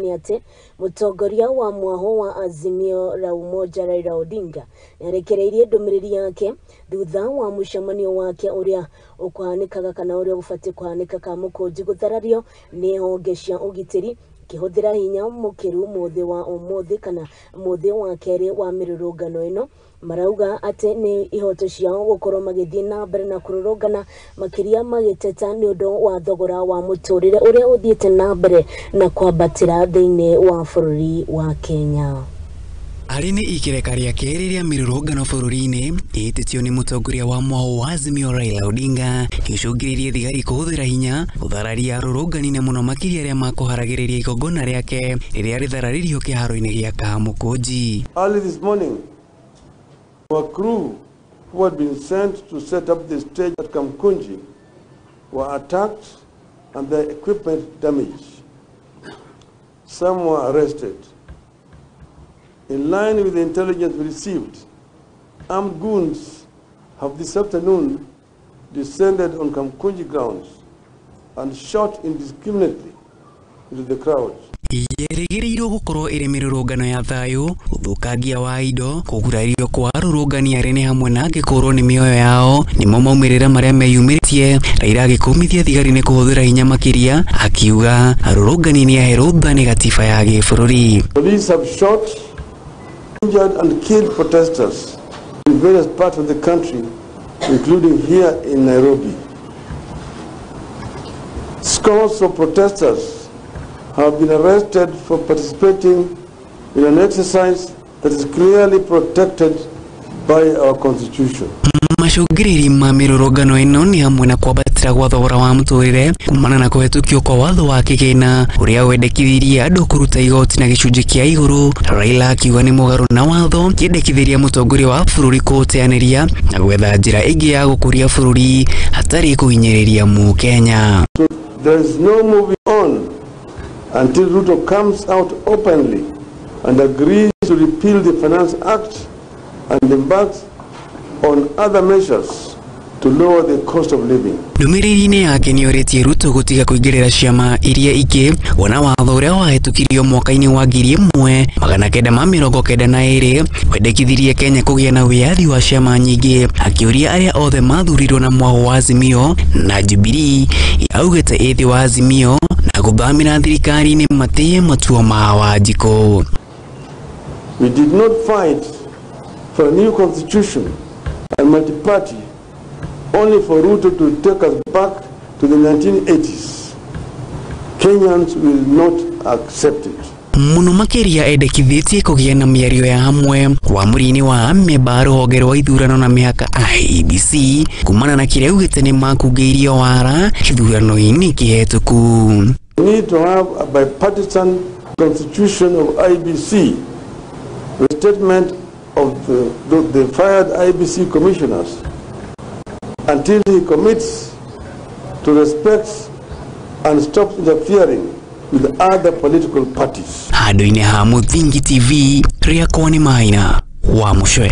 Nĩ atĩ mũtongoria wa mwaho wa Azimio la Umoja Raila Odinga nĩarekereirie ndũmĩrĩri yake thutha wa mũcemanio wake ũrĩa ũkũhanĩkaga kana ũrĩa ũbatiĩ kũhanĩka Kamũkũnji gũtharario nĩ honge cia ũgitĩri kĩhũthĩra hinya mũkĩru mũthĩ wa ũmũthĩ kana mũthĩ wa kerĩ wa mĩrũrũngano ĩno. Marauga atĩ nĩ ihoto ciao gũkorwo magĩthiĩ na mbere na kũrũrũngana, makĩria magĩteta nĩ ũndũ wa thogora wa mũtũrĩre ũrĩa ũthiĩte na mbere na kwambatĩra thĩinĩ wa bũrũri wa Kenya. Arĩ nĩ ikereka rĩa kerĩ rĩa mĩrũrũngano bũrũri-inĩ ĩtĩtio nĩ mũtongoria wa mwaho wa Azimio Raila Odinga, gĩcũngĩrĩrie thigari kũhũthĩra hinya gũthararia arũrũngani na mũno makĩria arĩa makũharagĩrĩria igongona rĩake rĩrĩa rĩthararirio kĩharo-inĩ gĩa Kamũkũnji. Early this morning, our crew who had been sent to set up the stage at Kamkunji were attacked and their equipment damaged. Some were arrested. In line with the intelligence we received, armed goons have this afternoon descended on Kamkunji grounds and shot indiscriminately into the crowd. Yerĩgĩrĩirwo gũkorwo ĩrĩ mĩrũrũngano ya thayũ, ũthũkangia wa indo, kũgurario kwa arũrũngani arĩa nĩ hamwe na angĩ kũũrwo nĩ mĩoyo yao nĩmo maumĩrĩra marĩa meyumĩrĩtie. Raila agĩkũmithia thigari nĩ kũhũthĩra hinya makĩria, akiuga arũrũngani nĩ ahe rũtha nĩ gatiba ya gĩbũrũri. Police have shot, injured and killed protesters in various parts of the country, including here in Nairobi. Scores of protesters have been arrested for participating in an exercise that is clearly protected by our constitution. Macũngĩrĩria ma mĩrũrũngano ĩno nĩ hamwe na kwambatĩra gwa thogora wa mũtũrĩre kumana na kũhetũkio kwa watho wa kĩgĩna ũrĩa wendekithirie andũ kũruta igoti na gĩcunjĩ kĩa igũrũ. Raila akiuga nĩ mũgarũ na watho, kĩendekithĩria mũtongoria wa bũrũri kũũteanĩria na gwetha njĩra ĩngĩ ya gũkũria bũrũri hatarĩ kũhinyĩrĩria mũkenya. So there is no moving on until Ruto comes out openly and agrees to repeal the Finance Act and embarks on other measures to lower the cost of living. Ndũmĩrĩri-inĩ yake nĩorĩtie Ruto gũtiga kũingĩrĩra ciama iria ingĩ wona watho ũrĩa wahĩtũkirio mwaka-inĩ wa 1992 wendekithirie Kenya kũgĩa na wĩyathi wa ciama nyingĩ, akĩũria arĩa othe mathurirwo na mwaho wa Azimio na Jubilee augĩte ĩthĩ wa Azimio na gũthamĩra thirikari-inĩ matĩye matua ma Wanjikũ. We did not fight for a new constitution and multi-party only for Ruto to take us back to the 1980s. Kenyans will not accept it. Mũno makĩria endekithĩtie kũgĩa na mĩario ya hamwe wamũri-inĩ wa amemba rũhonge rwa ithurano na mĩhaka IEBC kumana na kĩrĩa augĩte nĩ makungĩirio wara gĩthurano-inĩ kĩhetũku. We need to have a bipartisan constitution of IEBC, restatement of the fired IEBC commissioners until he commits to respect and stops interfering with other political parties. Handũ-inĩ ha Mũthingi TV, rĩakwa nĩ Maina wa Mũcwe.